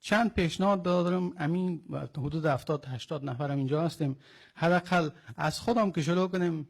چند پیشنهاد دارم. امین حدود 70 80 نفرم اینجا هستیم. حداقل از خودم که شروع کنیم،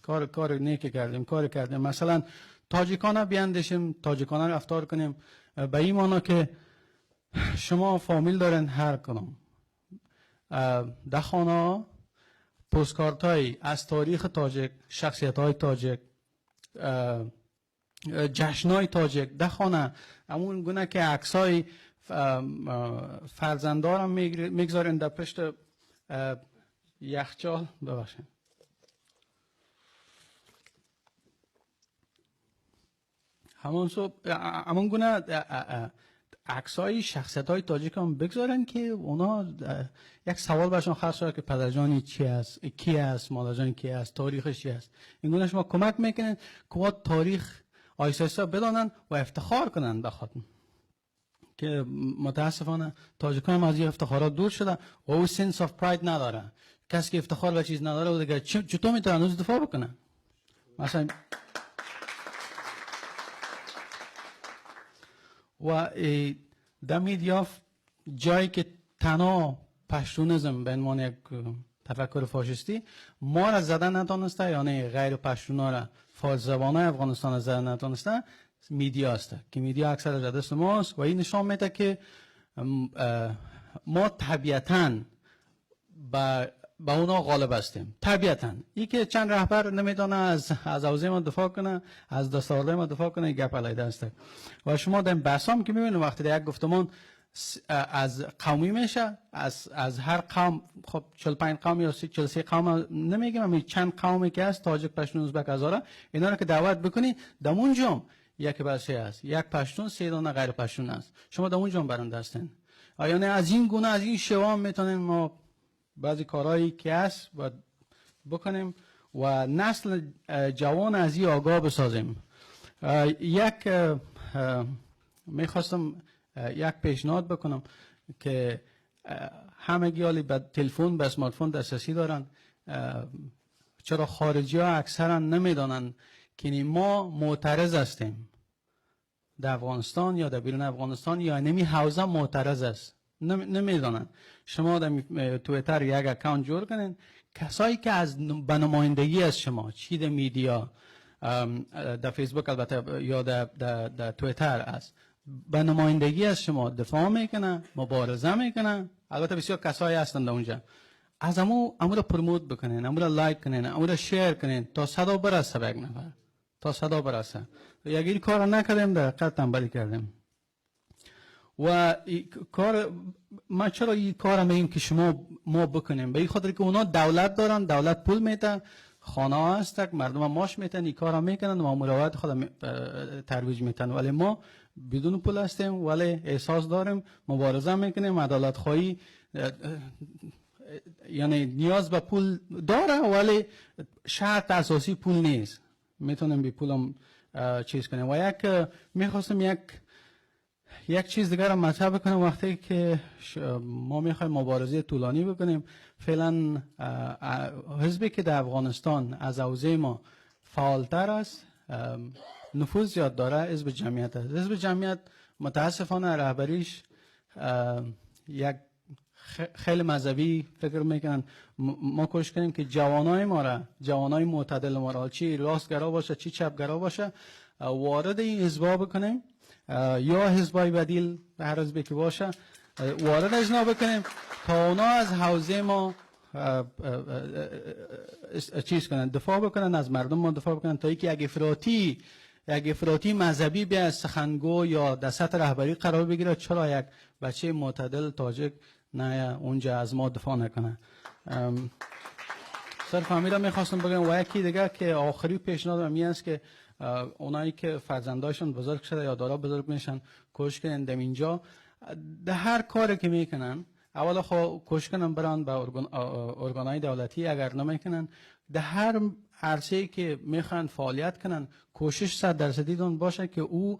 کار نیک کردیم، کار کردیم. مثلا تاجیکانه بیاندیشیم، تاجیکانه رفتار کنیم، به این مانا که شما فامیل دارن، هر کدام در خانه postcard های از تاریخ تاجک، شخصیت های تاجک، جشن های تاجک در خانه، همون گونه که عکسای فرزندارم میگذارن در پشت یخچال، ببخشید، همون صبح همون گونه عکسای شخصیت های تاجیک هم بگذارن که اونا یک سوال برشون خلق شد که پدرجانی چی است، کی است، مادرجان کی است، تاریخش چی است. این گونه شما کمک میکنن که تاریخ آیسا بدانن و افتخار کنن به خود، که متاسفانه تاجیکان هم از این افتخارات دور شده و او sense of pride نداره. کسی که افتخار به چیز نداره و دیگه چطور میتونه از دفاع بکنه؟ مثلا و در media جایی که تنها Pashtunism به عنوان یک تفکر فاشیستی ما را زدن نتانسته، یعنی غیر پشتونا را، فارس زبانای افغانستان را زدن نتانسته، media است که media اکثر از دست ماست و این نشان میده که ما طبیعتاً به اونا غالب هستیم. طبیعتاً ای که چند رهبر نمیدانه از حوزه ما دفاع کنه، از دستاورد ما دفاع کنه، گپ علیحده است. و شما در بحثام که میبینید، وقتی در یک گفتمان از قومی میشه، از هر قوم، خب 45 قوم یا 43 قوم نمیگم، اما چند قومی که هست، تاجک، پشتون، ازبک، هزاره، اینا رو که دعوت بکنی، در اونجا یک به سه است، یک پشتون سه دانه غیر پشتون است. شما در اونجا برنده هستین. یعنی از این گونه، از این شیوه میتونیم ما بعضی کارهایی که هست باید بکنیم و نسل جوان از این آگاه بسازیم. یک میخواستم یک پیشنهاد بکنم که همگی حالی به تلفن، به smartphone دسترسی دارن. چرا خارجی ها اکثرا نمیدانن که ما معترض هستیم در افغانستان یا در بیرون افغانستان یا نمی حوزه معترض است؟ نمیدانن. شما در تویتر یک account جور کنین، کسایی که از به نمایندگی از شما چی در media، در فیسبوک البته یا در تویتر است، به نمایندگی از شما دفاع میکنه، مبارزه میکنه، البته بسیار کسایی هستند اونجا، از امو رو promote بکنین، امو رو like کنین، امو رو share کنین تا صدا برسه به یک نفر، تا صدا برسه. اگر این کار نکردیم، در حقیقت تنبلی کردیم. و کار ما، چرا این کار میگیم که شما ما بکنیم؟ به این خاطر که اونا دولت دارن، دولت پول میده، خانه هست، مردم معاش میتن، این کار میکنن و مروت خود ترویج میتن. ولی ما بدون پول هستیم ولی احساس داریم، مبارزه میکنیم. عدالت خواهی یعنی نیاز به پول داره ولی شرط اساسی پول نیست. میتونیم بی پولم چیز کنیم. و یک میخواستم یک چیز دیگر رو مطرح بکنم. وقتی که ما میخوایم مبارزه طولانی بکنیم، فعلا حزبی که در افغانستان از حوزه ما فعالتر است، نفوذ زیاد داره، حزب جمعیت است. حزب جمعیت متاسفانه رهبریش یک خیلی مذهبی فکر میکنن. ما کوشش کنیم که جوانای ما را، جوانای معتدل ما را، چی راستگرا باشه چی چپگرا باشه، وارد این حزبا بکنیم یا حزبای بدیل، هر حزبی که باشه، وارد از بکنیم تا اونا از حوزه ما چیز کنن، دفاع بکنن، از مردم ما دفاع بکنن، تا اینکه یک افراطی مذهبی به سخنگو یا در سطح رهبری قرار بگیره، چرا یک بچه معتدل تاجک نه اونجا از ما دفاع نکنه؟ صرف همین میخواستم بگم. و یکی دیگه که آخری پیشنهاد من است که اونایی که فرزنداشون بزرگ شده یا دارا بزرگ میشن، کوشش کنن در اینجا ده هر کاری که میکنن، اول خو کوشش کنن بران به ارگانهای دولتی، اگر نمیکنن، ده هر عرصه که میخوان فعالیت کنن، کوشش 100 درصدی دون باشه که او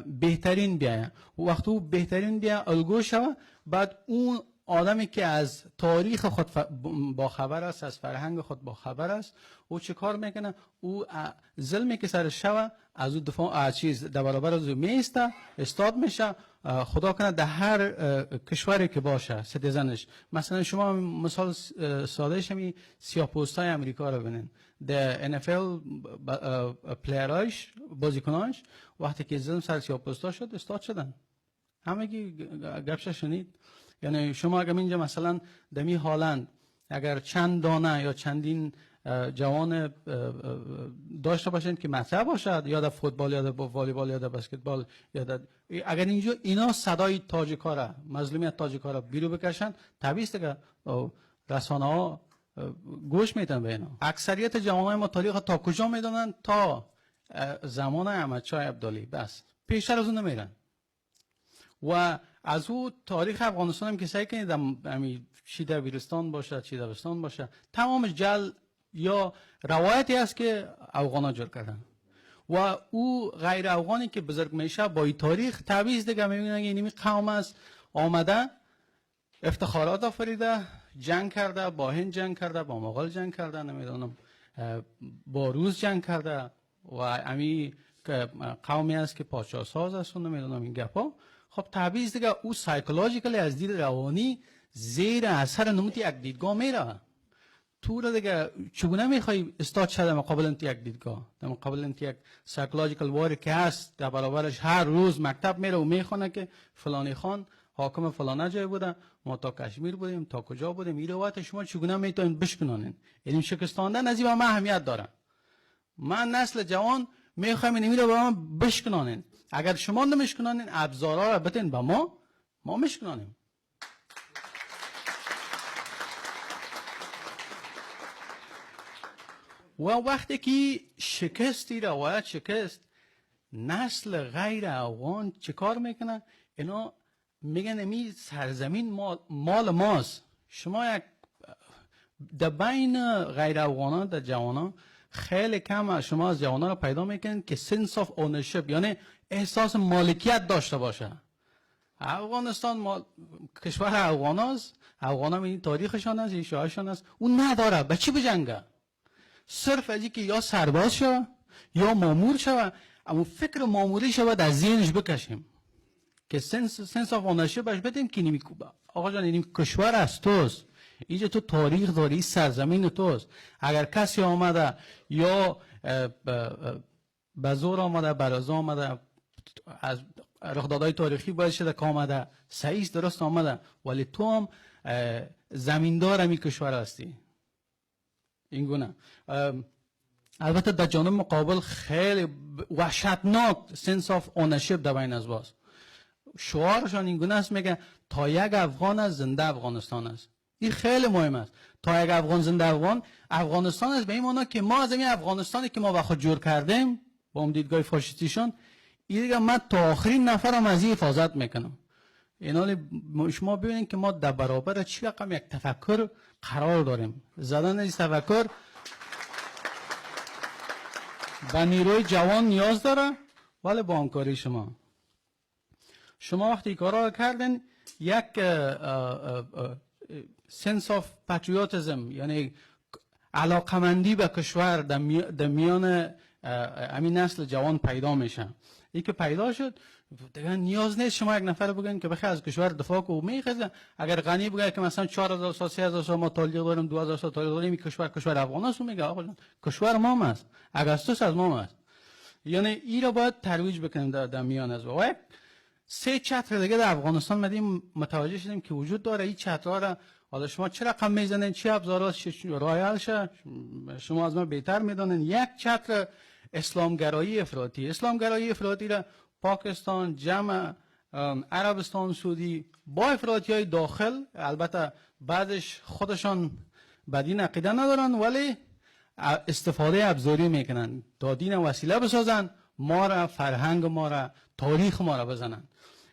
بهترین بیایه. وقت او بهترین بیا، الگو شوه، بعد اون آدمی که از تاریخ خود با خبر است، از فرهنگ خود با خبر است، او چه کار میکنه؟ او ظلمی که سر شوه از او دفاع، از چیز در برابر از او میسته، استاد میشه. خدا کنه در هر کشوری که باشه citizen ش، مثلا شما مثال ساده همی سیاه های امریکا رو ببینین، در NFL player اش، بازیکناش، وقتی که ظلم سر سیاه ها شد، استاد شدن همگی. گپش شنید. یعنی شما اگر اینجا مثلا دمی هالند اگر چند دانه یا چندین جوان داشته باشین که مطرح باشد، یا در فوتبال یا در والیبال یا در بسکتبال یا در، اگر اینجا اینا صدای تاجیکا را، مظلومیت تاجیکا را بیرو بکشن، طبیعی است که رسانه ها گوش میتن به اینا. اکثریت جوانای ما تاریخ تا کجا میدونن؟ تا زمان احمد شاه ابدالی، بس، پیشتر از اون نمیرن. و از او تاریخ افغانستان هم که سیل کنید، چی دبیرستان باشه، چی دبستان باشه، تمام جعل یا روایتی است که افغان جور کردن. و او غیر افغانی که بزرگ میشه با این تاریخ، طبیعی دیگه میبینن که اینمی قوم است آمده افتخارات آفریده، جنگ کرده، با هند جنگ کرده، با مغول جنگ کرده، نمیدونم با روس جنگ کرده و امی قومی است که پادشاه ساز است و نمیدونم این گپا. خب، طبیعی دیگه او psychologically، از دید روانی، زیر اثر نموتی یک دیدگاه میره. تو رو دیگه چگونه میخوای استاد شده مقابل یک دیدگاه، در مقابل یک psychological war که هست؟ در برابرش هر روز مکتب میره و میخونه که فلانی خان حاکم فلانه جای بوده، ما تا کشمیر بودیم، تا کجا بودیم. این روایت شما چگونه میتونید بشکنانین؟ یعنی شکستاندن از این ما اهمیت داره. من نسل جوان میخوایم این رو به ما بشکنانین. اگر شما نمیشکنانین، ابزارها رو بتین به ما، ما میشکنانیم. و وقتی که شکستی روایت شکست، نسل غیر افغان چه کار میکنه؟ اینا میگن امی سرزمین مال ماست. شما یک در بین غیر افغانان، در جوانان، خیلی کم شما از جوانان رو پیدا میکنید که sense of ownership، یعنی احساس مالکیت داشته باشه. افغانستان مال کشور افغان است، افغان هم این تاریخشان است، این شاهشان است. اون نداره. به چی بجنگه؟ صرف از که یا سرباز شوه یا مامور شوه. اما فکر ماموری شوه از ذهنش بکشیم که sense of ownership بهش بدیم که نمی آقا جان، این کشور از توست، اینجا تو تاریخ داری، سرزمین توست. اگر کسی آمده یا به زور آمده، برازا آمده، از رخدادهای تاریخی باید شده که آمده، صحیح درست آمده، ولی تو هم زمیندار همی کشور هستی. این گونه. البته در جانب مقابل خیلی وحشتناک sense of ownership در بین از باز شعارشان این گونه است، میگه تا یک افغان است، زنده افغانستان است. این خیلی مهم است. تا یک افغان زنده افغانستان است، به این معنا که ما از این افغانستانی که ما با خود جور کردیم با اون دیدگاه فاشیستیشون، این دیگه من تا آخرین نفرم از این حفاظت میکنم. اینا شما ببینید که ما در برابر چی رقم یک تفکر قرار داریم. زدن این تفکر به نیروی جوان نیاز داره، ولی با همکاری شما. شما وقتی کارا رو کردین، یک sense of patriotism، یعنی علاقمندی به کشور، در میان همین نسل جوان پیدا میشه. این که پیدا شد، دیگه نیاز نیست شما یک نفر بگین که بخی از کشور دفاع کو، میخزه. اگر غنی بگه که مثلا 4000 سال، 3000 سال ما تاریخ داریم، 2000 سال تاریخ داریم، این کشور کشور افغان است، میگه آقا جان، کشور ما است، اگر از توست از ما است. یعنی این رو باید ترویج بکنیم در میان از و یک سه چتر دیگه در افغانستان مدیم متوجه شدیم که وجود داره. این چترها را حالا شما چه رقم میزنین، چه ابزارات، چه راه حلش، شما از ما بهتر میدانین. یک چتر اسلامگرایی افراطی. اسلامگرایی افراطی را پاکستان جمع عربستان سعودی با افراطی های داخل، البته بعدش خودشان بدین عقیده ندارن ولی استفاده ابزاری میکنن تا دین وسیله بسازن، ما را، فرهنگ ما را، تاریخ ما را بزنن.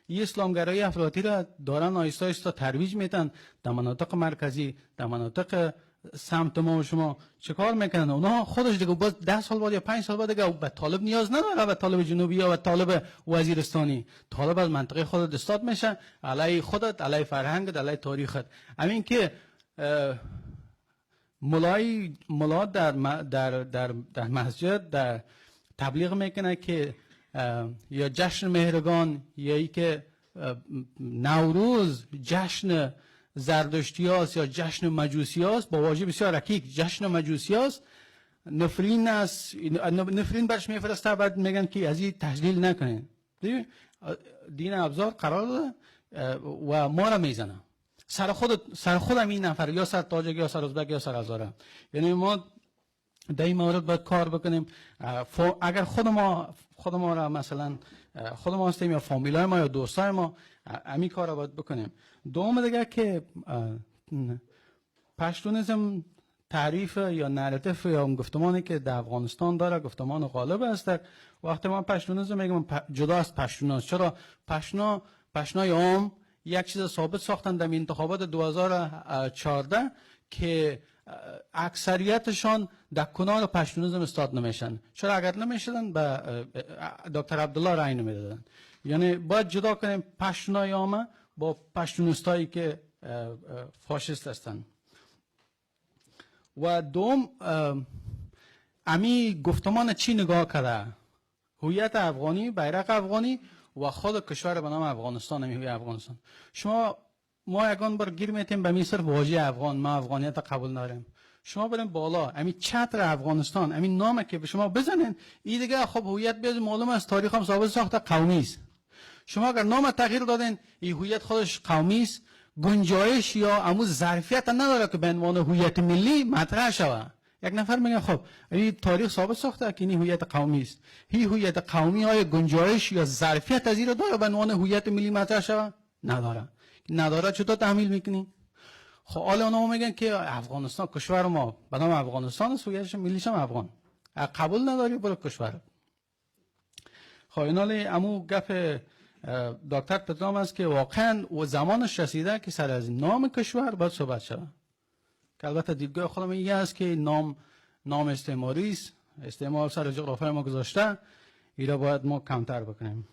این اسلامگرایی افراطی را دارن آیستا آیستا ترویج میتن در مناطق مرکزی، در مناطق سمت ما. و شما چه کار میکنن؟ اونا خودش دیگه باز 10 سال بعد یا 5 سال بعد دیگه به طالب نیاز نداره، به طالب جنوبی یا به طالب وزیرستانی. طالب از منطقه خودت استاد میشه علیه خودت، علیه فرهنگت، علیه تاریخت. همین که ملای ملا در مسجد در تبلیغ میکنه که یا جشن مهرگان یا ای که نوروز جشن زردشتی هاست یا جشن مجوسی هاست، با واژه بسیار رکیک جشن مجوسی هاست، نفرین است، نفرین برش میفرسته. بعد میگن که از این تجلیل نکنین. دین ابزار قرار داده و ما را میزنه سر خود، سر خودم این نفر یا سر تاجک یا سر ازبک یا سر هزاره. یعنی ما در این مورد باید کار بکنیم. اگر خود ما را مثلا خود ما هستیم یا فامیلای ما یا دوستای ما، امی کار را باید بکنیم. دوم دیگه که Pashtunism تعریف یا narrative یا گفتمانی که در افغانستان داره، گفتمان غالب است. وقتی ما Pashtunism میگم، جدا از پشتون. چرا پشتونای عام یک چیز ثابت ساختن در انتخابات 2014 که اکثریتشان در کنار Pashtunism استاد نمیشن. چرا؟ اگر نمیشدن به دکتر عبدالله رای نمیدادن. یعنی باید جدا کنیم پشتونای عامه با پشتونستایی که فاشیست هستند. و دوم، امی گفتمان چی نگاه کرده؟ هویت افغانی، بیرق افغانی و خود کشور به نام افغانستان. امی هویت افغانستان، شما ما یگان بار گیر میتیم به می صرف واژه افغان، ما افغانیت قبول نداریم. شما بریم بالا، امی چتر افغانستان، امی نام که به شما بزنین، این دیگه خب هویت بیاد معلوم است. تاریخ هم ثابت ساخته قومی است. شما اگر نام تغییر دادین، این هویت خودش قومی است، گنجایش یا امو ظرفیت نداره که به عنوان هویت ملی مطرح شود. یک نفر میگه خب این تاریخ ثابت ساخته که این هویت قومی است. این هویت قومی های گنجایش یا ظرفیت از این رو داره به عنوان هویت ملی مطرح شود؟ نداره. نداره، چطور تحمیل میکنی؟ خب حالا اونا میگن که افغانستان کشور ما به نام افغانستان است، هویتش ملیش هم افغان. قبول نداری، برو کشور. خب اینالی امو گپ دکتر پدرام است که واقعا و زمانش رسیده که سر از نام کشور باید صحبت شود، که البته دیدگاه خودم این است که نام نام استعماری است. استعمار سر جغرافی ما گذاشته، ایرا باید ما کمتر بکنیم.